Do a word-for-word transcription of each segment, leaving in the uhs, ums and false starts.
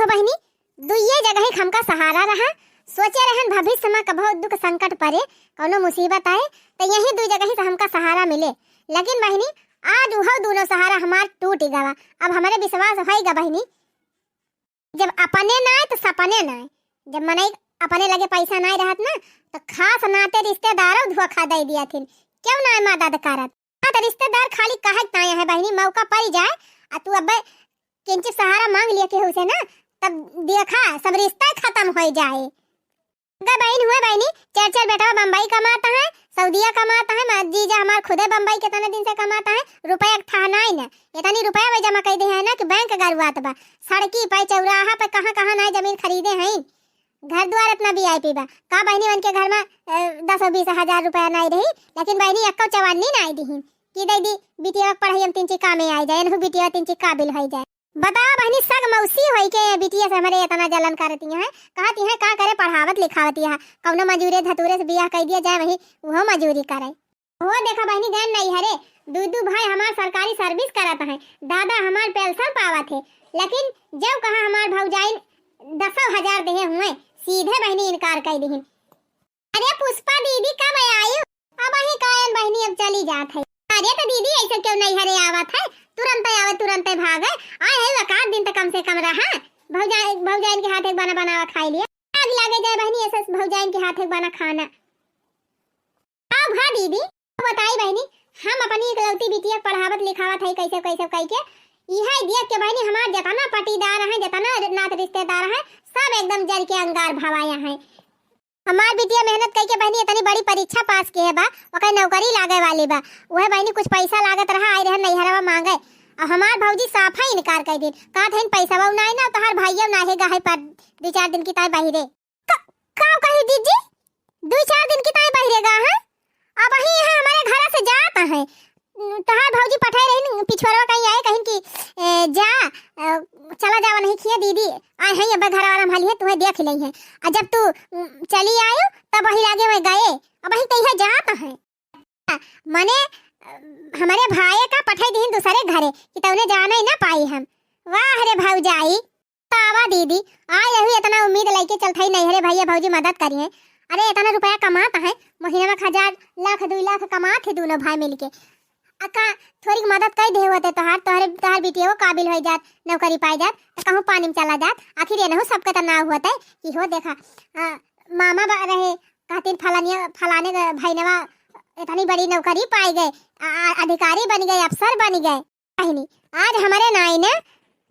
तो बहिनी, दुइये जगहि हमका सहारा रहा। सोचे रहन भविष्य मा कभो दुख संकट परे, कउनो मुसीबत आए, त यही दुइ जगहि से हमका सहारा मिले। लेकिन बहिनी, आज उहउ दुनो सहारा हमार टूटि गवा। अब हमरे विश्वास होइगा बहिनी, जब अपने नाय त सपने नाय। जब मनई अपने लगे पैसा नाय रहत ना, त खास नाते रिश्तेदारउ धोखा दइ दिया थिन, क्यों नाय मदद करत। हाँ, त रिश्तेदार खाली कहत नाय है बहिनी, मौका परि जाए, आ तू अब्बे किंचित सहारा मांग लिया केहू से ना, तब देखा सब रिश्ता खतम होइ जाए। गा बहिन हुए बहिनी, चार चार बेटवा बम्बई कमात है, सऊदिया कमात है, मा-, जीजा हमार खुदे बम्बई केतना दिन से कमात है, रुपया के ठहनाई न, इतनी रुपया वे जमा कइ दे है ना कि बैंक गरुआत बा। सड़की पे, चौराहा पे, कहाँ कहाँ ना जमीन खरीदे हैं, घर द्वार इतना VIP बा। का बहिनी उनके घर मा, ए, दस बीस हजार रुपया नाई रही, लेकिन बहिनी एक्को चवन्नी नाई दिहिन कि दइ दी, बिटिया के पढ़ाई हम तीन चीज कामे आई जाए, एनहु बिटिया तीन चीज काबिल होइ जाए। बतावा बहिनी, सग मौसी होइ के बिटिया से हमरे इतना जलन करती हैं, कहती हैं का करे, पढ़ावत लिखावत यहाँ, कउनो मजूरे धतूरे से बियाह कइ दिया जाए, वही उहो मजूरी करे। हो देखा बहिनी, गए नैहरे, दू दू भाई हमार सरकारी service करत हैं, दादा हमार pension पावत है, लेकिन जब कहा हमार भौजाइन दसो हजार देहे हुए, सीधे बहिनी इनकार कइ दिहिन। अरे पुष्पा दीदी, कब आयु? अबहीं कायन बहिनी, अब चली जात है। अरे त दीदी, ऐसे क्यों नैहरे आवत है? तुरंत आवे, तुरंत भागे। आए है, एक आध दिन त कम से कम रहा। भौजाइन, भौजाइन के हाथे क बना बनावा खाइ लिया। आग लागे जाए बहिनी, ऐसे भौजाइन के हाथे क बना खाना। अब हाँ दीदी, बताई बहिनी, हम अपनी इकलौती बिटिया के पढ़ावत लिखावत है, कैसे कैसे कइ के, इहे देख के बहिनी, हमार जतना पटीदार हैं, जतना नात रिश्तेदार हैं, सब एकदम जरि के अंगार भवाया हैं। हमार बिटिया मेहनत कइ के बहिनी इतनी बड़ी परीक्षा पास किहे बा, ओकर नौकरी लागे वाली बा। उहे बहिनी कुछ पैसा लागत रहा, आई रहन नैहरवा मांगे। अब हमार भौजी साफा इनकार कइ दिन, कहत हइन पैसवा नाई ना, तोहार भाइयो नाई है, गाहे पर दुइ चार दिन की ताई बहिरे। क-, का कही जीजी? दुइ चार दिन की ताई बहिरे गा है? अबहीं यहाँ हमरे घर से जात है। तोहार भौजी पठाए रही न, पिछुआरवा कहीं आए, कहिन कि, ए, जा, ए, चला जावा नहीं खिया दीदी, आए हैं अब्बे घर वाला हम हलिए, तुहें देख लेइहैं। आ जब तू, उम, चली आयो, तब वही लागे वहीं गए, अबहीं कहिया जात है। मने, अ, हमरे भाई का पठाई दिहिन दूसरे घरे, कि तौने जाने न पाई हम। वाह रे भौजाई। तावा दीदी, आए रहू इतना उम्मीद लइके चलत हई नैहरे भैया भौजी मदद करिहैं। अरे इतना रुपया कमात हैं, महीना में हजार, लाख, दुइ लाख कमात है दोनों भाई मिलके। अक्का थोड़ी मदद कइ देहे होते तोहार, तोहरे, तोहार बिटिया वो काबिल होइ जात, नौकरी पाइ जात, त कहूँ पानी में चला जात। आखिर एनहू सबके त नाव होते कि हो देखा, आ, मामा बा रहे, कहतीन फलानिया, फलाने के भैनवा इतनी बड़ी नौकरी पाइ गए, आ, आ, अधिकारी बनि गए, अफसर बनि गए। बहिनी, आज हमरे नाई न,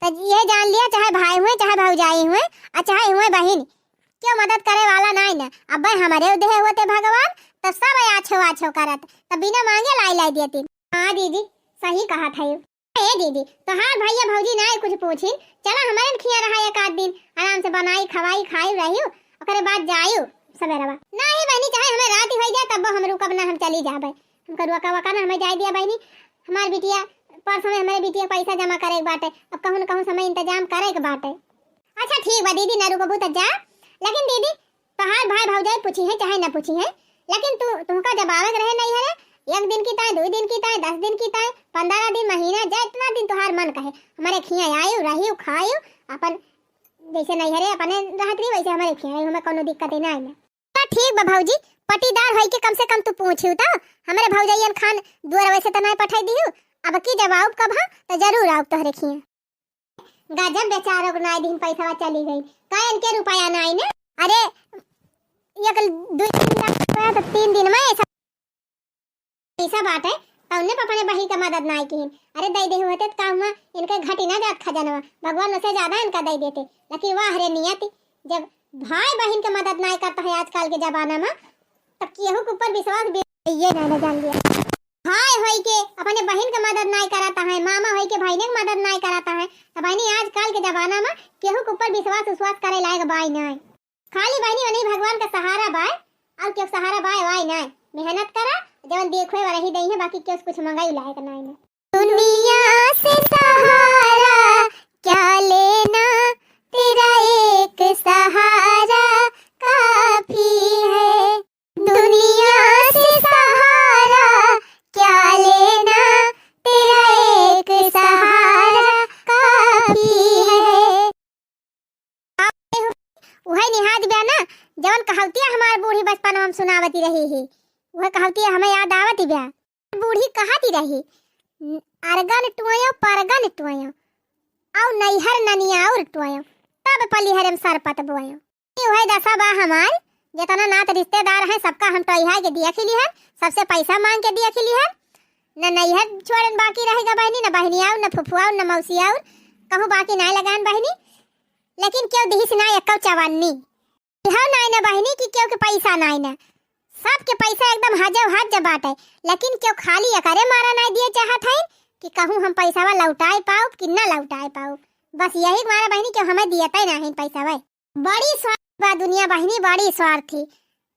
त ये जान लिया, चाहे भाई हुए, चाहे भौजाई हुए, आ चाहे हुए बहिन, क्यों मदद करे वाला नाई न। अब्बे हमरे देहे होते भगवान, त सब आछो आछो करत, त बिना मांगे लाई लाई देती। हाँ दीदी, सही कहत हयू। ए दीदी, तोहार भैया भौजी नाई कुछ पूछिन, चला हमरे खिया रहा एक आध दिन, आराम से बनाई, खवाई, खाई रहियो, ओकरे बाद जायू सबेरवा। नाई बहिनी, चाहे हमें रात होइ जाए, तब हम रुकब ना, हम चली जाबे। हमका रुका वका ना, हमें जाए दिया बहिनी। हमार बिटिया, परसों में हमरे बिटिया पैसा जमा करे के बाटे, अब कहूँ न कहूँ समय इंतजाम करे के बाटे। अच्छा ठीक बा दीदी, ना रुकबू त जा। लेकिन दीदी, तोहार भाई भौजाई पूछिहैं चाहे न पूछिहैं, लेकिन तू, तुहका जब आवे के रहे नैहरे, एक दिन की ताई, दुइ दिन की ताई, दस दिन की ताई, पन्द्रह दिन, महीना, जितना दिन तोहार मन कहे, हमरे खिया आयू, रहियो, खायू, अपन जैसे नैहरे अपने रहत रही, वैसे हमरे खिया रही, हमें कौनो दिक्कत ही ना आई ना। त ठीक बा भौजी, पटीदार होई के कम से कम तू पूछियो त, हमरे भौजाइयन खान दुअर वैसे त नाय पठाई दिहू, अब की जब आउब कब, हाँ, त जरूर आउब तोहरे खिया। गजब बेचारो के नाय दिन पैसा चली गई, का इनके रुपया नाय ने? अरे, एक दुइ तीन लाख रुपया त तीन दिन में ऐसा पैसा बाटे, तौने पर अपने बहिन के मदद नाय किहिन। अरे, दे दे होते त का हुआ, इनके घटी ना जात खजनवा, भगवान उसे ज्यादा इनका दे देते। लेकिन वाह रे नियति, जब भाई बहिन के मदद नाय करता है आजकल के जमाना में, त केहू के ऊपर विश्वास बे-, ये ना, ना जान लिया। भाई होई के अपने बहिन के मदद नाय कराता है, मामा होई के बहिने के मदद नाय कराता है, त बहिनी आजकल के जमाना में केहू के ऊपर विश्वास उश्वास करे लायक बाय नाय। खाली बहिनी उन्हीं भगवान का सहारा बाय, और केहू सहारा बाय वाय नाय। मेहनत करा, जवन देखवे वाला ही दई है, बाकी केहू से कुछ मंगाई लायक नाय ना। दुनिया से सहारा क्या लेना, तेरा एक सहारा काफी है। दुनिया से सहारा क्या लेना, तेरा एक सहारा काफी है। कौन कहौतिया हमार बूढ़ी बचपन में हम सुनावती रही ही, वह कहौतिया हमें याद आवती बा। बूढ़ी कहती रही, "अरगन टोयो, परगन टोयो, औ नैहर ननियाउर टोयो, तब पलिहरे में सरपत बोयो।" ई वही दशा बा हमार, जितना नात रिश्तेदार हैं, सबका हम टोइहाई के दिया खिली है, सबसे पैसा मांग के दिया खिली है। न नैहर छोड़न बाकी रहेगा बहिनी, न बहिनी आउर, न फुफुआउर, न मौसी आउर, कहूँ बाकी नाय लगान बहिनी। लेकिन क्यों दिहिस ना एक्को चवन्नी। इहौ नाई न बहिनी कि केहू के पैसा नाई न, सबके पैसा एकदम हजो हज बाटे, लेकिन केहू खाली एकरे मारा नाई दिए चाहत है कि कहूँ हम पैसावा लौटाए पाउब कि ना लौटाए पाउब। बस यही मारा बहिनी केहू हमें दियते नाहीं पैसावा। बड़ी स्वार्थी बा दुनिया बहिनी, बड़ी स्वार्थी।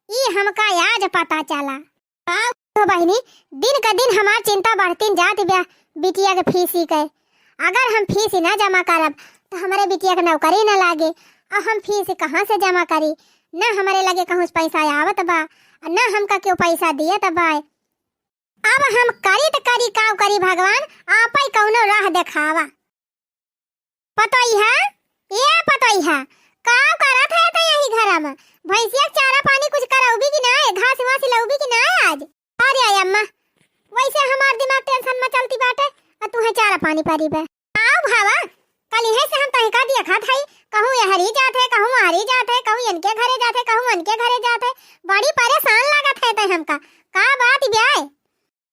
ई हमका आज पता चला। का हो बहिनी, दिन क दिन हमार चिंता बढ़तिन जात बा बिटिया के फीसी के। अगर हम फीस ना जमा करब, त हमरे बिटिया के नौकरी ना लागे। अब हम फीस कहाँ से जमा करी? ना हमरे लगे कहूँ से पैसा आवत बा, ना हमका केहू पैसा दियत बा। अब हम करी त करी, का करी भगवान, आपै कौनो राह देखावा। पतोहिया, ए पतोहिया, का करत है त यही घर में? भैंसिया के चारा पानी कुछ करौबी कि नाय? घास वास लौबी कि नाय आज? अरे अम्मा, वैसे हमार दिमाग tension में चलती बाटे, आ तू है चारा पानी परी बे। आओ भावा, कल इहे से हम तहिका देखत हई, कहूँ यहरी जात है, कहूँ वहरी जात है, कहूँ इनके घरे जात है, कहूँ उनके घरे जात है, बड़ी परेशान लागत है तै हमका। का बात ब्याय?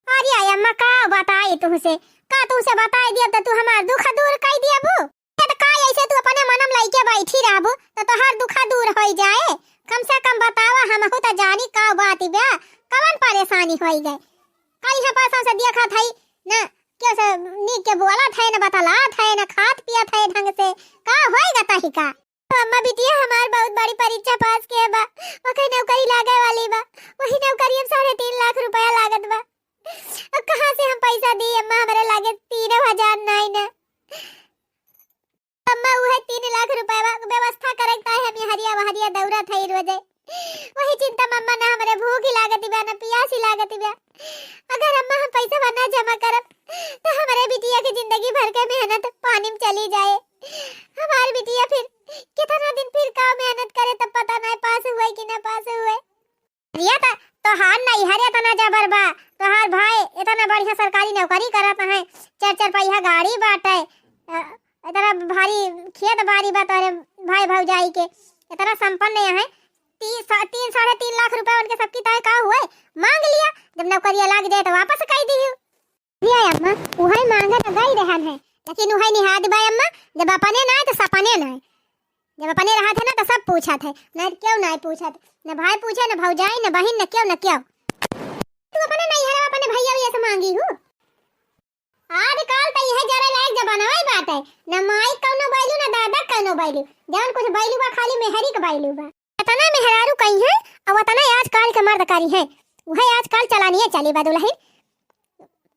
अरे अम्मा, का बताई तुहसे, का तुहसे बताई दियब त तू हमार दुख दूर कई दियबू? ये त का ऐसे तू अपने मनम लइके बैठी रहबू त तोहार दुख दूर होई जाए? कम से कम बतावा, हमहू त जानी का बात बा, कवन परेशानी होई गए। कल यहाँ परसों से देखत हई न, केहू से नीक के बोलत है, न बतलात है, न खात पियत है ढंग से, का होई गता ही का? अम्मा, बिटिया हमार बहुत बड़ी परीक्षा पास के बा, ओकर नौकरी लागे वाली बा, वही नौकरी में साढ़े तीन लाख रुपया लागत बा। अब कहाँ से हम पैसा दी अम्मा, हमरे लागे तीनों हजार नाई ना। अम्मा, उहे तीन लाख रुपया व्यवस्था करे के ताहे हम यहरिया वहरिया दौड़त हई रोजे। वही चिंता में अम्मा, ना हमरे भूख ही लागत बा, ना पियास ही लागत बा। अगर अम्मा हम पैसा ना जमा करब, त हमरे बिटिया के जिंदगी भर के मेहनत पानी में चली जाए। हमार बिटिया फिर कितना दिन फिर का मेहनत करे, तब पता नाय पास हुए कि ना पास हुए। अरे त तोहार नैहर इतना जबर बा, तोहार भाई इतना बढ़िया सरकारी नौकरी करत है, चार चार पहिया गाड़ी बाटे, अ, इतना भारी खेत बाड़ी बा तोहरे भाई भौजाई के, इतना संपन्न है। ती-, सा-, तीन, साढ़े तीन लाख रुपया उनके सबकी तय का हुए, मांग लिया, जब नौकरिया लाग जाए तो वापस कई दियो। अरे अम्मा, उहै मांगत गई रहन है, लेकिन उहै निहाद बा अम्मा, जब अपने नाय तो सपने नाय। जब अपने रहत है ना तो सब पूछत है, नाय क्यों नाय पूछत, न भाई पूछे, न भौजाई, न बहिन, न क्यों, न क्यों। तू अपने नैहर अपने भैया भैया से मांगी हूँ। आजकल तो यह जरे लायक जमाना ही बात है, न माई कौनो बैलू, न दादा कौनो बैलू, जौन कुछ बैलू बा खाली मेहरी के बैलू बा। इतना मेहरारू कही है, और उतना आजकल के मर्द करी है, वह आजकल चलानिए चली बा दुल्हन।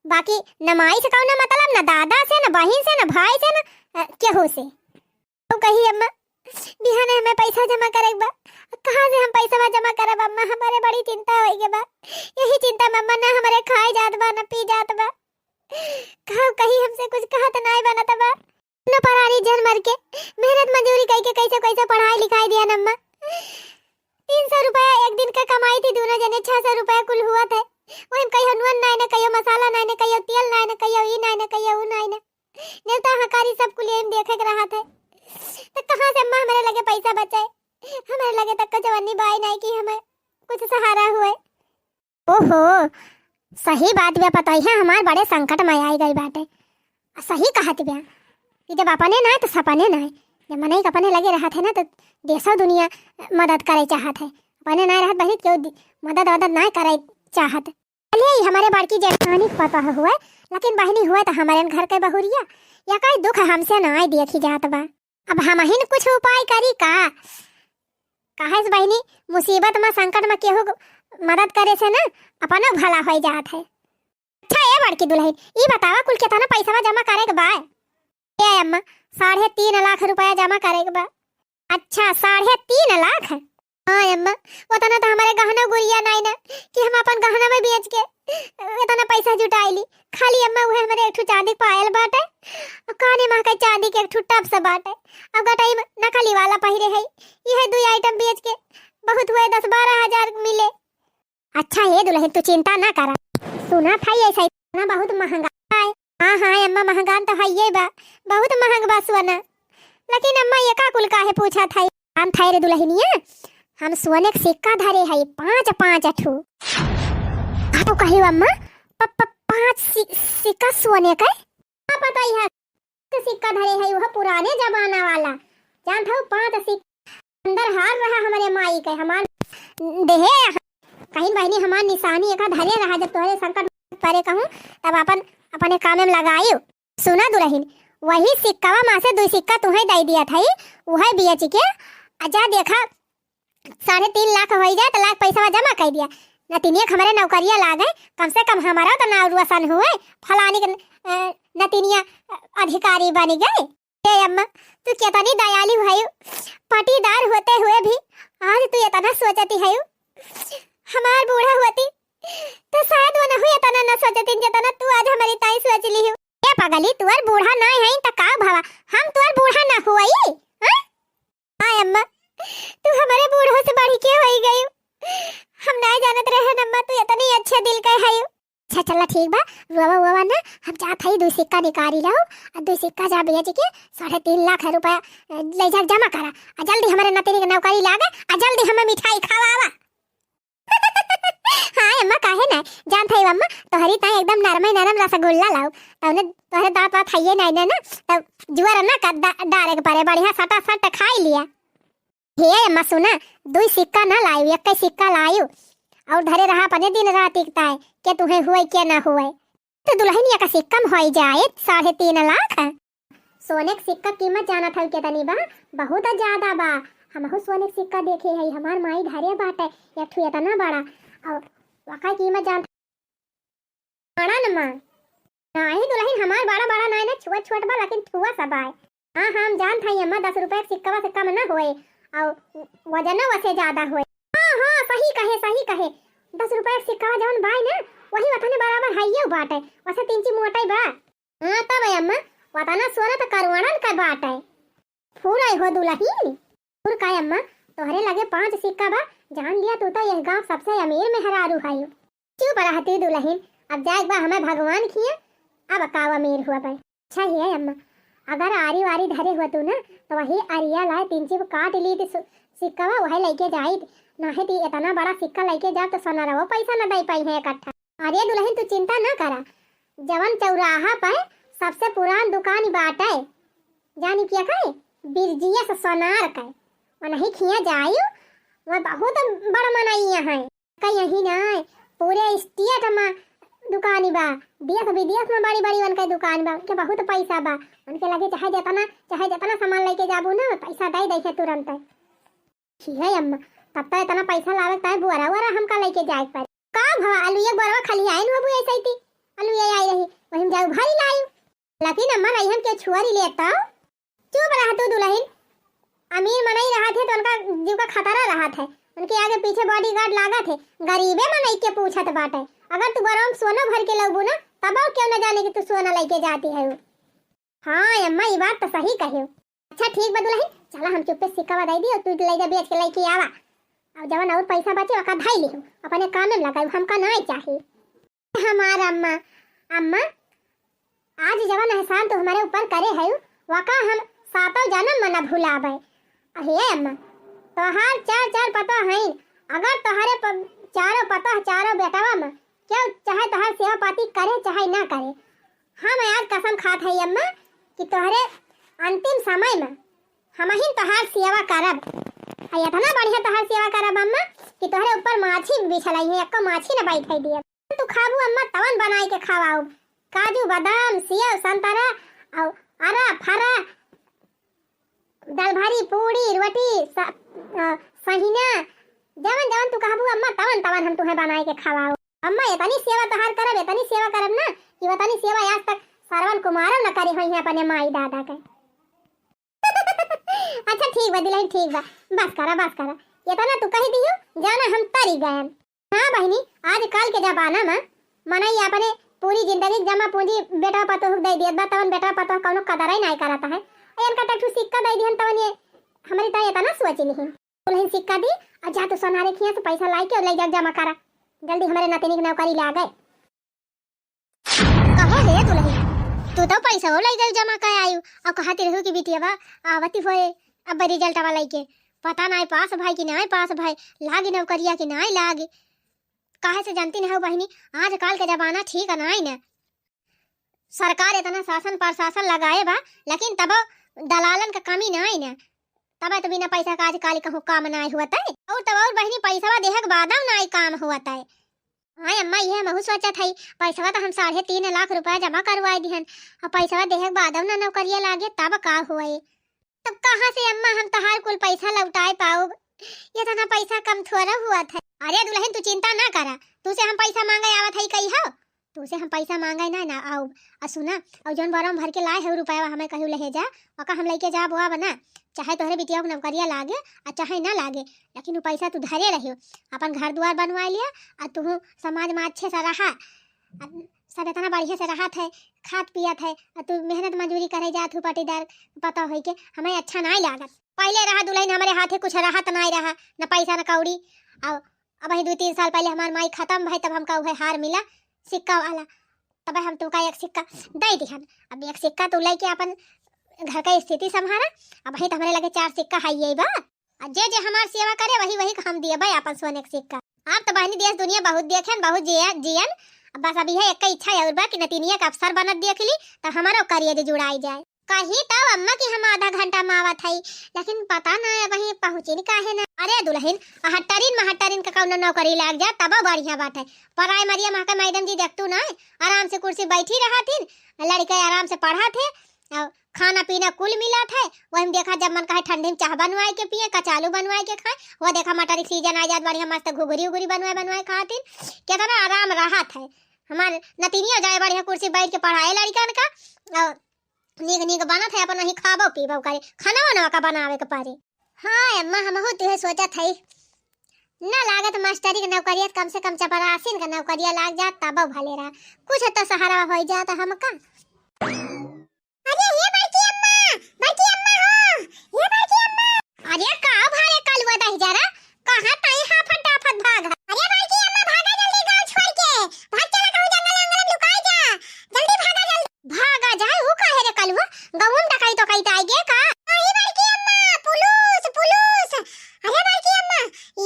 बाकी न माई से कौनो मतलब, न दादा से, न बहिन से, न भाई से, न, अ, केहू से। तो कही अम्मा, बिहाने हमें पैसा जमा करे के बा, कहाँ से हम पैसा जमा करब अम्मा, हमारे बड़ी चिंता होई के बा। यही चिंता में अम्मा ना हमारे खाए जात बा, ना पी जात बा। का कही, हमसे कुछ कहत नाय बनत बा। न परानी जन मर के मेहनत मजूरी कई के कैसे कैसे पढ़ाई लिखाई दिया अम्मा। तीन सौ रुपया एक दिन का कमाई थी, दोनों जने छह सौ रुपया कुल हुआ थे। वही में कहियो नून नाय न, कहियो मसाला नाय न, कहियो तेल नाय न, कहियो ई नाय न, कहियो ऊ नाय न। नेवता हकारी सब कुल यही में देखे के रहा थे। तो कहाँ से अम्मा हमारे लगे पैसा बचाए? हमारे लगे तक का जवानी बाई नाय कि हमें कुछ सहारा हुए। ओहो, सही बात बा, पतोहिया हमार बड़े संकट में आई गई बाटे। आ सही कहत बा कि जब अपने नाय तो सपने नाय। जब मनई के अपने लगे रहत है ना तो देशो दुनिया मदद करे चाहत है, अपने नाय रहत बहिनी केहू दि-, मदद वदद नाय करे चाहत। भले ही हमारे बड़की जेठानी के पतोह हुए, लेकिन बहिनी हुए तो हमारे घर के बहुरिया, या कोई दुख हमसे नाय देखी जात बा। अब हमहिन कुछ उपाय करी का? काहे से बहिनी, मुसीबत में, संकट में केहू क मदद करे से ना अपनो भला होई जात है। अच्छा ए बड़की दुल्हन, ई बतावा कुल केतना पैसवा जमा करे के बा? ए अम्मा, साढ़े तीन लाख रुपया जमा करे के बा। अच्छा, साढ़े तीन लाख? हाँ अम्मा, उतना तो हमारे गहना गुरिया नाई ना कि हम अपन गहना में बेच के इतना पैसा जुटाई ली। खाली अम्मा उहे हमारे एक ठो चांदी के पायल बाटे, और काने में के चांदी के एक ठो टप्स बाटे, और गटई में नकली वाला पहिरे है। यह दुई item बेच के बहुत हुए, दस बारह हजार मिले। अच्छा हे दुलहिन, तू चिंता ना करा। सुना था ये सही ना, बहुत महंगा है। हाँ, हाँ, अम्मा, महंगा तो हइये बा, बहुत महंग बा सोना। लेकिन अम्मा, ये का कुल काहे पूछा था? हम था रे दुलहिनिया, हम सोने के सिक्का धरे हई, पाँच, पाँच ठू। हाँ, तो कही अम्मा, प-, प-, पाँच सि-, सिक्का सोने के? का पता ही है, सिक्का धरे है, वह पुराने जमाना वाला। जानत हऊ, पाँच सिक्का अंदर हार रहा हमरे माई के, हमार देहे, कहीं बहिनी, हमार निशानी एका धरे रहा, जब तोहरे संकट परे कहूँ, तब अपन, अपने कामे में लगायु। सुना दुलहिन, वही सिक्कावा मा से दुई सिक्का तुहैं दइ दिया था, उहै बेच के, आ जा देखा, साढ़े तीन लाख होइ जाए, त लाख पैसा जमा कइ दिया। नतिनिया के हमरे नौकरिया लागे, कम से कम हमरो त नाव रोशन हुए, फलानी के, अ, नतिनिया अधिकारी बनि गए। ए अम्मा, तू केतनी दयालु हयू, पटीदार होते हुए भी आज तू एतना सोचती हयू। हमार बूढ़ा होती, त शायद वो नहु एतना न सोचती, जेतना तू आज हमरी ताई सोच लिहू। ए पगली, तोर बूढ़ा नाय हईन, त का भवा, हम तोर बूढ़ा न हुई, हाँ? हाँ अम्मा, तू हमरे बूढ़ो से बढ़ि के होइ गयू। हम नाय जानत रहेन अम्मा, तू एतनी अच्छे दिल के हयू। अच्छा चला ठीक बा, रोवा वोवा ना, हम जात हई दुई सिक्का निकारी लाओ, आ दुई सिक्का जा बेच के साढ़े तीन लाख रुपया, अ, लइ जा जमा करा, आ जल्दी हमरे नतिनी के नौकरी लागे, आ जल्दी हमें मिठाई खवावा। हाँ अम्मा, काहे ना, जानत हई अम्मा, तोहरी ताई एकदम नरमे नरम रसगुल्ला लाओ, तौने तोहरे दांत वात हइये नाय ना, ना, तब जुअर ना कर दा-, डारे के परे, बढ़िया सटा सट खाई लिया। हे अम्मा सुना, दुई सिक्का ना लायू, एक्कै सिक्का लायू। और धरे रहा अपने दिन रात इकताए, के तुहें हुए, के ना हुए। तो दुलहिनिया का सिक्का में होइ जाए साढ़े तीन लाख। सोने के सिक्का कीमत जानत हऊ केतनी बा? बहुत ज्यादा बा। हमहू सोने के सिक्का देखे हई, हमार माई घरे बाटे, एक ठू एतना बड़ा। और वका कीमत जानत बड़ा न माँ। नाही दुलहिन, हमार बड़ा बड़ा नाय ना, छोट छोट बा, लेकिन थुआ सा बाय। हाँ, हाँ, हम जानत हई अम्मा, दस रुपया के सिक्कवा से कम ना होए, और वजनो वसे ज्यादा होए। हाँ, हाँ, सही कहे, सही कहे। दस रुपया के सिक्कवा जवन बाय ना, वही वतने बराबर हइये बाटे, वसे तीन इंची मोटाई बा। हाँ, तब अम्मा, वतना सोना त करोड़न का बाटे। फूल आई हो दुलहिन। फूल का अम्मा, तोहरे लगे पाँच सिक्का बा, जान लिया तू तो यह गांव सबसे अमीर मेहरारू हयू। चुप रहती दुलहिन, अब जाए बा हमें भगवान खिया, अब का अमीर हुआ बे। अच्छा ही है अम्मा, अगर आरी वारी धरे हुआ तू ना, तो वही अरिया लाए तीन चिप काट ली थी सु-, सिक्का बा, वही लेके जाइत, नाहे ती इतना बड़ा सिक्का लेके जा तो सोनरवो पैसा न दे पाई है इकट्ठा। अरे दुलहिन, तू चिंता ना करा, जवन चौराहा पे सबसे पुरान दुकान बाटे, जानी क्या कहे, बिरजिया से सोनार के, वनही खिया जायु, वह बहुत बड़ मनइया है। का यही ना, पूरे स्टेट में दुकान बा, देश विदेश में बड़ी बड़ी उनके दुकान बा, उनके बहुत पैसा बा, उनके लगे चाहे जितना, चाहे जितना सामान लेके जाबू ना, पैसा दे दे है तुरंत। ठीक है अम्मा, तब तो इतना पैसा लावे ताई बुआरा उआरा हमका लेके जाए के पड़े। का भवा, अलुइया के बोरवा खाली आइन हो बुआ सैती, अलुइया आई रही, वही में जाऊ भारी लायू। लेकिन अम्मा, रही हम के छुआरी लेता। चुप रह तू दुलहिन, अमीर मनई रहत है तो उनका जीव का खतरा रहत है, उनके आगे पीछे बॉडीगार्ड लागत है, गरीबे मनई के पूछत बाटे। अगर तू बोरवा में सोना भर के लउबू ना, तबो क्यों न जाने कि तू सोना लेके जाती है। हाँ अम्मा, ई बात तो सही कहे। अच्छा ठीक बा दुलहिन, चला हम चुप्पे सिक्कवा दे दी और तू ले जा बेच के लेके आवा। अब जवन और पैसा बचे ओका धाई लिहू, अपने काम में लगाऊ, हमका ना चाही। हमार अम्मा, अम्मा, आज जवन एहसान तू हमारे ऊपर करे है, वका हम सातों जन्म में न भुलाबे। अहे अम्मा, तोहार चार चार पतोह हैं, अगर तोहरे प-, चारों पतोह, चारों बेटवा में क्यों चाहे तोहार सेवा पाती करे चाहे ना करे, हम आज कसम खात है अम्मा कि तोहरे अंतिम समय में हमहिन तोहार सेवा करब। आ इतना बढ़िया तोहार सेवा करब अम्मा कि तोहरे ऊपर माछी बिछलई है, एको माछी न बैठे दिए। तू खाबू अम्मा तवन बनाई के खवाऊ, काजू, बादाम, सेव, संतरा, और अरा, फरा, दाल भारी, पूड़ी, रोटी, स-, अ, सहिना, जवन जवन तू कहबू अम्मा, तवन तवन हम तुहे बनाए के खवाओ। अम्मा, इतनी सेवा तोहार करब, इतनी सेवा करब ना कि वतनी सेवा आज तक श्रवण कुमारो न करे होई है अपने माई दादा के। अच्छा ठीक बा दुलहिन, ठीक बा, बस करा, बस करा, इतना तू कह दियो, जाना हम तरी गयन। हाँ बहिनी, आजकल के जमाना में मनई अपने पूरी जिंदगी के जमा पूंजी बेटा पतोह के दे दियत बा, तवन बेटा पतोह कौनो कदर ही नहीं करत है। ए, इनका तो एक ठो सिक्का दे दिहन, तवन ये हमरी ताई इतना सोच लिहिन। दुलहिन सिक्का दी, अउर जा तू सोनारे खिया से पैसा लाइके अउर लइ जा जमा करा। जल्दी हमरे नतिनी के नौकरी लागे। कहो हे दुलहिन, तू तउ पैसा लइ गइउ जमा कइ आइउ, अउर कहत रहू कि बिटिया बा आवती होए, अब result वा लइके, पता नाहीं पास भइ कि नाहीं पास भइ, लागी नौकरिया कि नाहीं लागी। काहे से जानती नहीं बहिनी, आजकल के जमाना ठीक नाहीं न। सरकार इतना शासन प्रशासन लगाए बा, लेकिन तबो दलालन क कमी नाहीं न। तबे तो बिना पैसा क आजकल कहूँ काम नाहीं होत है। अउर तब अउर बहिनी, पैसवा देहे के बादउ नाहीं काम होत है। हाँ अम्मा, इहे हमहू सोचत हई, पैसवा तो हम साढ़े तीन लाख रुपया जमा करवाए दिहन, अउर पैसवा देहे के बादउ ना नौकरिया लागे, तब का होए? तब कहाँ से अम्मा हम तोहार कुल पैसा लौटाए पाउब? इतना पैसा कम थोड़ा होत है। अरे दुलहिन, तू चिंता ना करा, तू से हम पैसा मांगे आवत हई कही हो? तू से हम पैसा मांगे ना, ना आउब। अउर सुना, अउर जौन बोरा में भर के लाए हो रुपया, हमें कहियो लहे जा, ओका हम लइके जाब आब ना। चाहे तोहरे बिटिया के नौकरिया लागे, अउर चाहे ना लागे, लेकिन उ पैसा तू धरे रहियो, अपन घर दुआर बनवाए लिया, अउर तू समाज में अच्छे से रहा। अउर सब इतना बढ़िया से रहत है, खात पियत है, अउर तू मेहनत मजूरी करे जात हू पटीदार पता होई के, हमें अच्छा नाहीं लागत। पहिले रहा दुलहिन, हमरे हाथे कुछ रहत नाहीं रहा, न पैसा न कौड़ी। अउर अबहीं दुइ तीन साल पहिले हमार माई खतम भई, तब हमका उहे हार मिला सिक्का वाला, तब हम तुमका एक सिक्का दइ दिहन। अब एक सिक्का तू लइके अपन घर क स्थिति संभारा। अबहीं तो हमरे लगे चार सिक्का हइये बा। आ जे जे हमार सेवा करे, वही वही क हम दिए बा अपन सोने क सिक्का। अब तो बहिनी देश दुनिया बहुत देखेन, बहुत जिया-, जियन। अब बस अब इहे एक इच्छा अउर बा कि नतिनिया क अफसर बनत देख ली, तो हमरो करेज जुड़ाई जाए। कही तउ अम्मा कि हम आधा घंटा में आवत हई, लेकिन पता ना अबहीं पहुँचिन काहे ना। अरे दुलहिन, अहट्टरिन महट्टरिन क कउनो नौकरी लाग जाए, तबो बढ़िया बात है। पराइमरिया में के मैडम जी देखतू ना, आराम से कुर्सी बैठी रहत हिन, लड़िका आराम से पढ़त है, अउर खाना पीना कुल मिलत है। वही में देखा, जब मन कहे ठंडी में चाह बनवाए के पिए, कचालू बनवाए के खाए, वो देखा मटर क सीजन आ जात, बढ़िया मस्त घुघरी उघरी बनवाए बनवाए खात हिन, केतना आराम रहत है। हमार नतिनिया जाए बढ़िया कुर्सी बैठ के पढ़ाए लड़िकन का, अउर नीक नीक बनत है, अपन वही खाबो पीबो करे, खाना वाना का बनावे के पड़े। हाँ अम्मा, हमहू तुहे सोचत हई, ना लागत मास्टरी के नौकरिया, कम से कम चपरासिन के नौकरिया लाग जात, तबो भले रहा, कुछ तो सहारा होइ जात हमका। अरे हे बड़की अम्मा, बड़की अम्मा हो, हे बड़की अम्मा। अरे का भारे कलुआ दहिजरा, कहाँ ताई हाफत डाफत भाग है? अरे बड़की अम्मा, भागा जल्दी गाँव छोड़ के, भाग चला कहूँ जंगल वंगल में लुकाई जा, जल्दी भागा जल्दी। भागा जाए, ऊ काहे रे कलुआ? गउवा में डकैत ओकैत आइ गे का? नाही बड़की अम्मा, पुलुस, पुलुस। अरे बड़की अम्मा,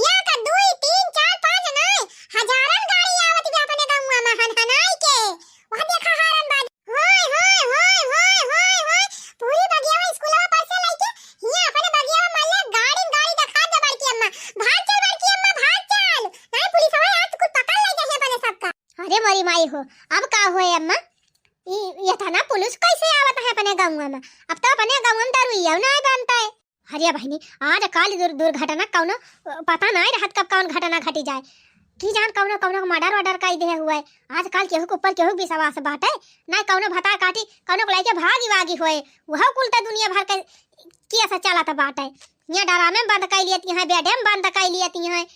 या का दुई, तीन, चार, पाँच नाय, हजारन गाड़ी आवत बा अपने गउवा में हनहनाई के। वहाँ देखा हारन बाज। होय, होय, होय, होय, होय, होय। पूरी बगियावा स्कूलवा पर से लइके हियाँ अपने बगियावा मल्ले गाड़ी गाड़ी देखात बा बड़की अम्मा। भाग चल बड़की अम्मा, भाग चल। नाही पुलिसवा आज कुल पकड़ ले जाए अपने सबका। अरे मोरी माई हो, अब का होए अम्मा? ई, ये थाना पुलिस कैसे आवत है अपने गाँव में? अब तो अपने गाँव में दारू इयौ नाय बनता है। अरे बहिनी, आजकल दुर-, दुर्घटना कौनो, अ, पता नाय रहत कब कौन घटना घटी जाए। की जान कौनो, कौनो murder वर्डर कई देहे हुए। आजकल केहू के ऊपर केहू के विश्वास बाटे, ना कौनो भता काटी, कौनो को लइके भागी वागी होए। वह कुल तो दुनिया भर के केस चलत बाटे। यहाँ डरामे में बंद कई लियत हैं, बेडे में बंद कई लियत हैं।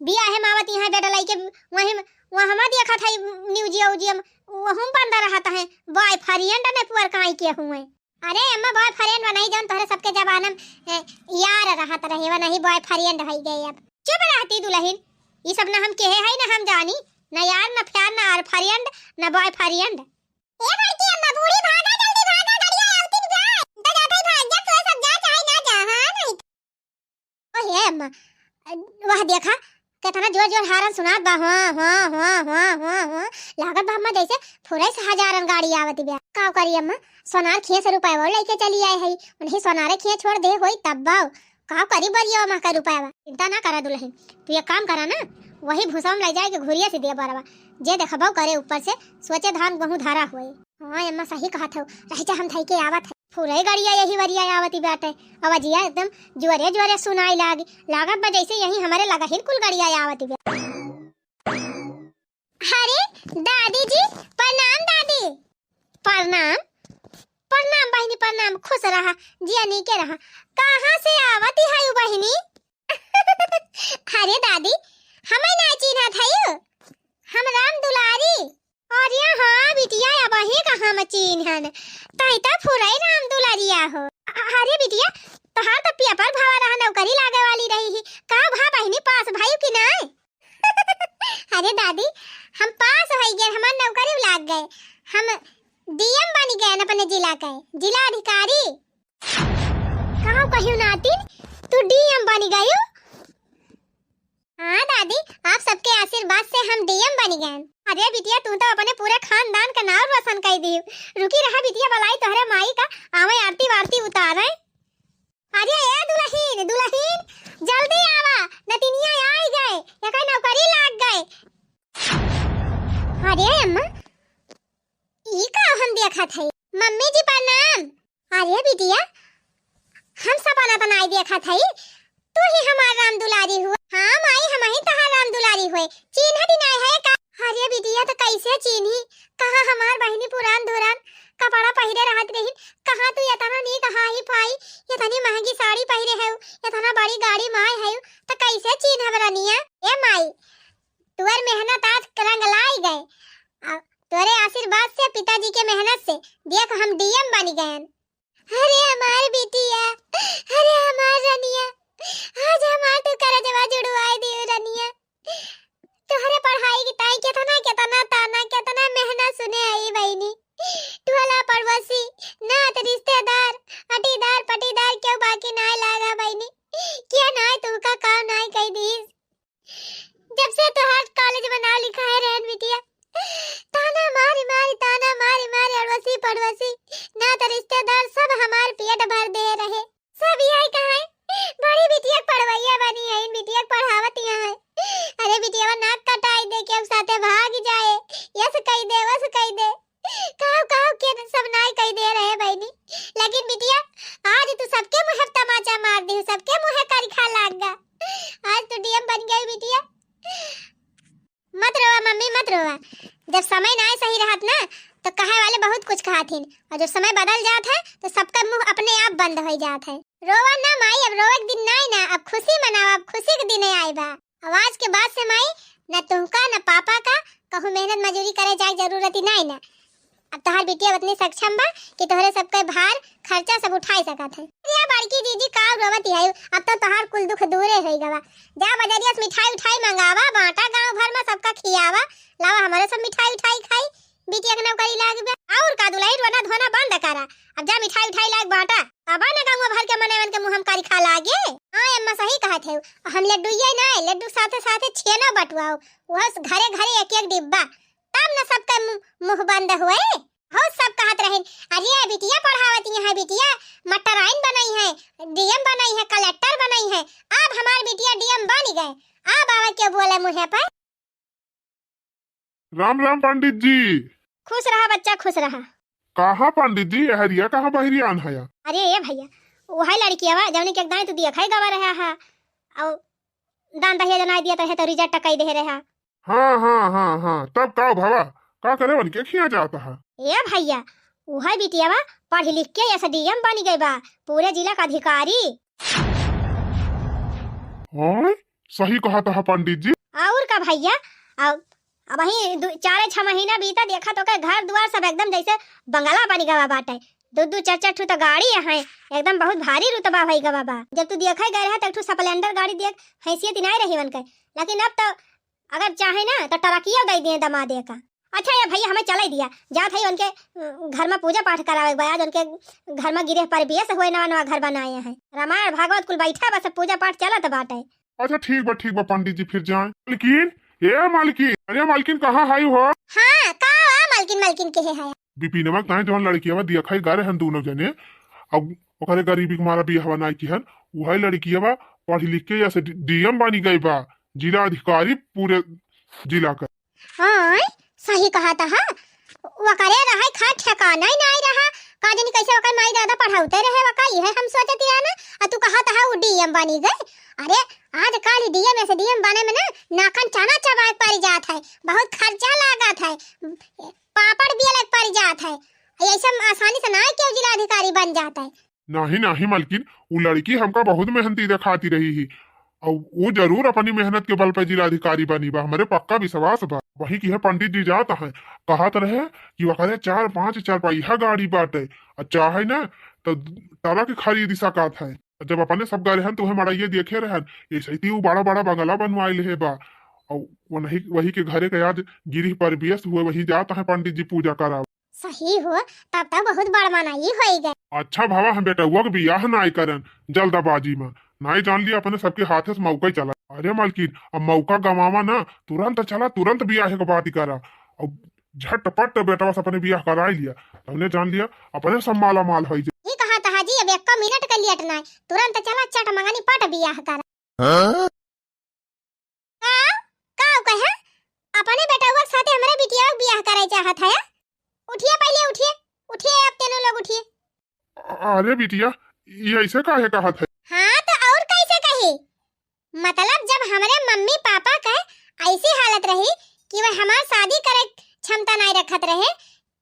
बियाहे में आवत हैं बेड लइके, वहीं, वहाँ देखत है न्यूजिया उजिया में, वहूँ बंद रहत हैं। Boyfriend ने पुअर काई के हुए। अरे अम्मा, boyfriend वा नहीं, जौन तोहरे सबके जमाना में, ए, यार रहत रहे, वा नहीं boyfriend होइ गए अब। चुप रहती दुलहिन, ई सब न हम केहे हई, न हम जानी, न यार, न प्यार, न girlfriend, न boyfriend। ए बड़की अम्मा, बूढ़ी भागा, जल्दी भागा, गड़िया आवती बा। तो जाते ही भाग जा, तू सब जा, चाहे ना जा, हाँ, नहीं तो। ओ हे अम्मा, वाह देखा, केतना जोर जोर हारन सुनात बा, हुआ, हुआ, हुआ, हुआ, हुआ, हुआ। लागत बा अम्मा जैसे फुरई से हजारन गाड़ी आवत बा। का करी अम्मा, सोनार खिए से रुपया लइके चली आए हई, उन्हीं सोनारे खिए छोड़ दे होई तब बाऊ। का करी बरिया अम्मा का रुपया? चिंता ना करा दुलहिन, तू एक काम करा ना, वही भूसा में ले जाए के घुरिया से दे बरवा, जे देखबो करे ऊपर से, सोचे धान गहूँ धरा होए। हाँ अम्मा सही कहत हौ, रह जा हम धई के आवत है। फुरई गड़िया यही वरिया आवती बाटे। आवाजिया एकदम जोरे जोरे सुनाई लागी। लागत बा जैसे यही हमरे लगा ही कुल गड़िया आवती बा। अरे दादी जी, प्रणाम दादी। प्रणाम, प्रणाम बहिनी, प्रणाम, खुश रहा, जिया नीके रहा। कहाँ से आवती है बहिनी? अरे दादी, हमें ना चिन्हत है, हम राम दुलारी। अरे हाँ बिटिया, अबहीं कहाँ हम चिन्हन, तई त फुरई राम दुलरिया हो। अ-, अरे बिटिया, तोहार त पेपर भवा रहा, नौकरी लागे वाली रही, हे दादी, हम पास होइ गए, हमार नौकरी लाग गए, हम डीएम बनि गए अपने जिला के, जिला अधिकारी। कहूँ कहियो नातिन, तू डीएम बनि गयो। हाँ दादी, आप सबके आशीर्वाद से हम डीएम बनि गए। अरे बिटिया, तू तो अपने पूरे खानदान का नाम रोशन कर दी। रुकी रहा बिटिया, बलाई तोहरे माई का, आवे आरती वारती उतारे। अरे ए दुलहिन, दुलहिन, जल्दी आवा, नतिनिया आई गए, एकर नौकरी लाग गए। अरे अम्मा, ई का हम देखत हई? मम्मी जी प्रणाम। अरे बिटिया, हम सपना तो नाई देखत हई, तू ही हमार राम दुलारी हुआ। हाँ माई, हम ही तहार राम दुलारी हुए। चीन्हत ही नाई है का? अरे बिटिया, तो कैसे चीन्ही? कहाँ हमार बहिनी पुरान धुरान कपड़ा पहिरे रहत रही, कहाँ तू इतना नीक हाई फाई, इतनी महंगी साड़ी पहिरे है, इतना बड़ी गाड़ी माय है, तो कैसे चीन्हब रनिया? ए माई, तुअर मेहनत आज रंग लाई गए। आ, तोरे आशीर्वाद से, पिताजी के मेहनत से, देख हम डीएम बनि गए। अरे हमार बिटिया, अरे हमार रनिया, आज हमार तू करजवा जुड़वाई दियो रनिया। तोहरे पढ़ाई के ताई केतना, केतना ताना, केतना मेहनत सुने आई बहिनी। टोला पड़ोसी, नात रिश्तेदार, अटीदार, पटीदार केहू बाकी नाय लागा बहिनी। के नाय तुहका काम नाय कई दीस। जब से तोहार कॉलेज में नाव लिखाए रहन बिटिया, ताना मारी मारी, ताना मारी मारी, अड़ोसी पड़ोसी, नात रिश्तेदार सब हमार पेट भर दे रहे। सब यही कहे, बड़ी बिटिया पढ़वैया बनी है, इन बिटिया पढ़ावत यहाँ है। अरे बिटिया नाक कटाई दे, केहू साथे भाग जाए, यस कही दे, वस कही दे। काव काव के सब नाय कही दे रहे बहिनी, लेकिन बिटिया आज तू सबके मुँहे तमाचा मार दी, सबके मुँहे करिखा लाग गा। आज तू डीएम बन गई बिटिया। मत रोवा मम्मी, मत रोवा। जब समय नाय सही रहत ना, तो कहे वाले बहुत कुछ कहत हिन, और जब समय बदल जात है, तो सबका मुँह अपने आप बंद हो जात है। रोवा ना माई, अब रोवे के दिन नाय ना, अब खुशी मनावा, अब खुशी के दिन आए बा। अब आज के बाद से माई, न तुहका, न पापा का कहूँ मेहनत मजूरी करे जाए जरूरत ही नाय ना। अब तोहार बिटिया उतनी सक्षम बा कि तोहरे सबके भार खर्चा सब उठाई सकत है। अरे बड़की जीजी का रोवत ही है, अब तो तोहार कुल दुख दूरे होई गवा। जा बजरिया से मिठाई उठाई मंगावा, बांटा गांव भर में सबका खियावा, लावा हमरे सब मिठाई उठाई खाई, बिटिया के नौकरी लाग बा। और का दुलही रोना धोना बंद करा, अब जा मिठाई उठाई लाग बांटा, तबा न गांव भर के मनई मन के मुँह हम करिखा लागे। हाँ अम्मा सही कहत है, हम लड्डू ये ना, लड्डू साथे साथे छेना बटुआओ, वह घरे घरे एक एक डिब्बा, तब न सबका मु-, मुँह बंद हुए। हो सब कहत रहिन, "अरे बिटिया पढ़ावत यहाँ बिटिया, मटराइन बनई है, डीएम बनई है, कलेक्टर बनई है।" अब हमार बिटिया डीएम बन गए, अब आवे के बोले मुँहे पर। राम राम पंडित जी। खुश रहा बच्चा, खुश रहा। कहाँ पंडित जी, एहरिया कहाँ बहरियान हया? अरे ए भैया, वही लड़किया बा, जौने के एक दाई तू दिया खाई गवा रहा है, और दान दहिया जनाई दिया तो है तो रिजल्ट कई दे रहा। हाँ, हाँ, हाँ, हाँ, तब का भवा? का करे बन के खिया जाता है? ए भैया, उहे बिटियावा पढ़ लिख के एसडीएम बन गई बा, पूरे जिला का अधिकारी। हाँ, सही कहा था पंडित जी। और का भैया, अब, अब वही दु-, चारे छह महीना बीता, देखा तो के घर दुआर सब एकदम जैसे बंगला बन गवा बाटे। दो दो चार चार ठो तो गाड़ी है, एकदम बहुत भारी रुतबा भई गवा बा। जब तू देखे गए रहे तो एक ठो स्प्लेंडर गाड़ी देख, हैसियत ही नहीं रही उनके, लेकिन अब तो अगर चाहे ना तो टरकिया दे दिए दमादे का। अच्छा ये भैया हमें चले दिया, जात है उनके, अ, घर में पूजा पाठ करावे के बा। आज उनके घर में गृह प्रवेश हुए, नवा नवा घर बनाए हैं, रामायण भागवत कुल बैठा बस पूजा पाठ चलत बाटे। अच्छा ठीक बा, ठीक बा पंडित जी, फिर जाए। मालकिन, ए मालकिन, अरे मालकिन कहाँ हाई हो? हाँ का हो मालकिन, मालकिन के है? बिपिनवा कहे जवन लड़कियावा दिया खाई गा रहन दोनों जने, अब ओकरे गरीबी के मारा बियाहवा नाई किहन, उहे लड़कियावा पढ़ लिख के या से डीएम बनी गई बा, जिला अधिकारी पूरे जिला का। हाँ, सही कहा था। वकरे रहे खा ठिकाना ही नहीं रहा। का जानी कैसे वकर माई दादा पढ़ाउते रहे वका, यह हम सोचती रहा ना। आ तू कहा था वो डीएम बनी गए। अरे आजकल डीएम एसडीएम बने में ना नाखन चना चबाए पड़ जात है, बहुत खर्चा लागत है, पापड़ बियले पड़ जात है। ऐसे आसानी से ना क्यों जिला अधिकारी बन जात है। नहीं, नहीं मलकिन, उ लड़की हमका बहुत मेहनती देखाती रही ही। अउ उ जरूर अपनी मेहनत के बल पे जिलाधिकारी बनी बा, हमरे पक्का विश्वास बा। वही की है पंडित जी जात हैं, कहत रहे कि ओकरे चार पांच चारपहिया गाड़ी बाटे, आ चाहे ना तो ट्रक खरीद सकत है। जब अपने सब गए रहन तो उहे मड़ैये देखे रहन, ऐसे ही उ बड़ा बड़ा बंगला बनवाए ले बा। और वही, वही के घरे के आज गिरह प्रवेश हुए, वही जात है पंडित जी पूजा करावे। सही हो, तब तो बहुत बड़ मनई होई गए। अच्छा भवा, हम बेटउआ के बियाह नाई करन जल्दबाजी में, नाई जान लिया अपने सबके हाथे से मौका ही चला। अरे मालकिन, अब मौका गवावा ना, तुरंत चला, तुरंत बियाह के बात करा, और झटपट बेटवा से अपने बियाह कराई लिया, तौने जान लिया अपने सब माला माल होई जाए। ई कहा था जी, अब एक्को मिनट के लेट नाई, तुरंत चला, चट मंगनी पट बियाह करा। हाँ? का? का कहे? अपने बेटउआ के साथे हमरे बिटिया के बियाह करे चाहत है? उठिए पहले, उठिए, उठिए, अब तेनू लोग उठिए। अरे बिटिया, ये ऐसे काहे कहत है? हाँ, तो और कैसे कही? मतलब, जब हमरे मम्मी पापा के ऐसी हालत रही कि वह हमार शादी करे क्षमता नहीं रखत रहे,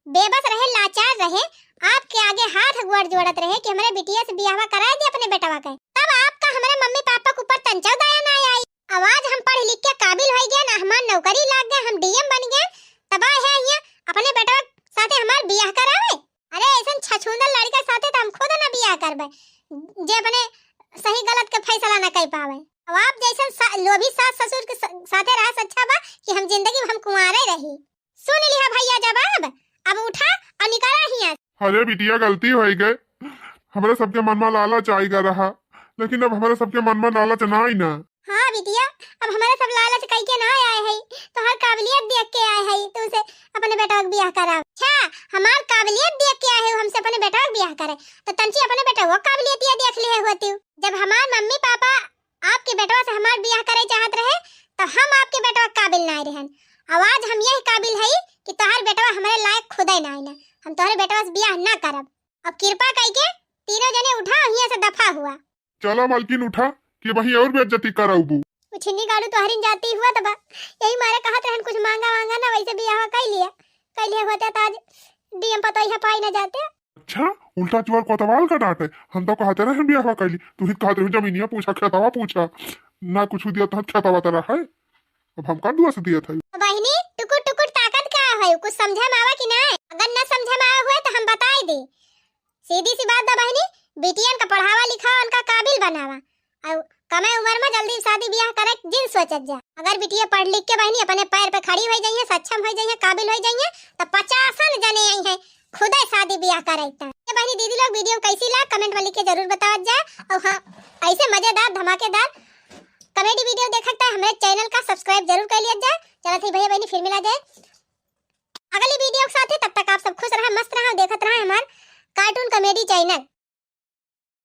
बेबस रहे, लाचार रहे, आपके आगे हाथ गोड़ जोड़त रहे कि हमरे बिटिया से बियाहवा कराए दे अपने बेटवा के, तब आपका हमरे मम्मी पापा के ऊपर तंचो दया ना आई। अब आज हम पढ़ लिख के काबिल हो गए ना, हमार नौकरी लाग गए, हम डीएम बन गए, तब आए हैं यहाँ अपने बेटवा के साथे हमार बियाह करावे। अरे, ऐसन छछूंदर लड़का साथे तो हम खुद ना बियाह करबे, जे अपने सही गलत के फैसला ना कर पावे। अब आप जैसन सा-, लोभी सास ससुर के सा-, साथे रहे से अच्छा बा कि हम जिंदगी भर हम कुंवारे रही। सुन लिहा भैया जवाब, अब उठा और निकला हियां। अरे बिटिया, गलती हो गए, हमरे सबके मन में लालच आएगा रहा, लेकिन अब हमरे सबके मन में लालच ना आई ना। हाँ बिटिया, अब हमरे सब लालच कई के ना आए है, तोहर काबिलियत देख के आए है, तू से अपने बेटवा के बियाह करा। अच्छा, हमार काबिलियत देख के आए है, हमसे अपने बेटवा के बियाह करे, तो तंची अपने बेटवा काबिलियत ये देख लिए होती। जब हमार मम्मी पापा आपके बेटवा से हमार बियाह करे चाहत रहे, तो हम आपके बेटवा के काबिल नाय रहन। अब आज हम यही काबिल हई कि तोहार बेटवा हमरे लायक खुदे नाय ना। हम तोहरे बेटवा से बियाह ना करब। अब कृपा कइके तीनों जने उठा, हियां से दफा हुआ। चला मालकिन उठा, कि वहीं और बेइज्जती कराउबू। उछिन्नी गाड़ू तोहरिन जाती हुआ तबा। यही मारे कहत रहन कुछ मांगा वांगा ना, वैसे बियाह कइ लिया। कइ लिया होता तो आज डीएम पतोहिया पाई ना जाते। अच्छा, उल्टा चोर कोतवाल का डांटे। हम तो कहते रहे बियाह कइली, तू ही कहते रहे जमीनिया पूछा, खेतवा पूछा, ना कुछ दिया तो खेतवा तेरा है। अब हमका दोष दिया था। बहिनी, टुकुर टुकुर ताकत का है? कुछ समझे में आवा कि ना? अगर ना समझे में आवा हुए तो हम बताई दे। सीधी सी बात बा बहिनी, बिटियन का पढ़ावा लिखावा, उनका काबिल बनावा। और कमे उम्र में जल्दी शादी बियाह करे जिन सोचत जा। अगर बिटिया पढ़ लिख के बहिनी अपने पैर पे खड़ी हो जाइए, सक्षम हो जाइए, काबिल हो जाइए, तो पचासन जने आई हैं खुदे शादी बियाह करे। तो ये बहिनी दीदी लोग वीडियो कैसी ला कमेंट में लिख के जरूर बतावत जा। और हाँ, ऐसे मजेदार धमाकेदार कॉमेडी वीडियो देखत है हमरे चैनल का सब्सक्राइब जरूर कर लिया जा। चलत ही भैया बहिनी फिर मिला जाए अगली वीडियो के साथ। तब तक आप सब खुश रहा, मस्त रहा, देखत रहा हमार कार्टून कॉमेडी चैनल।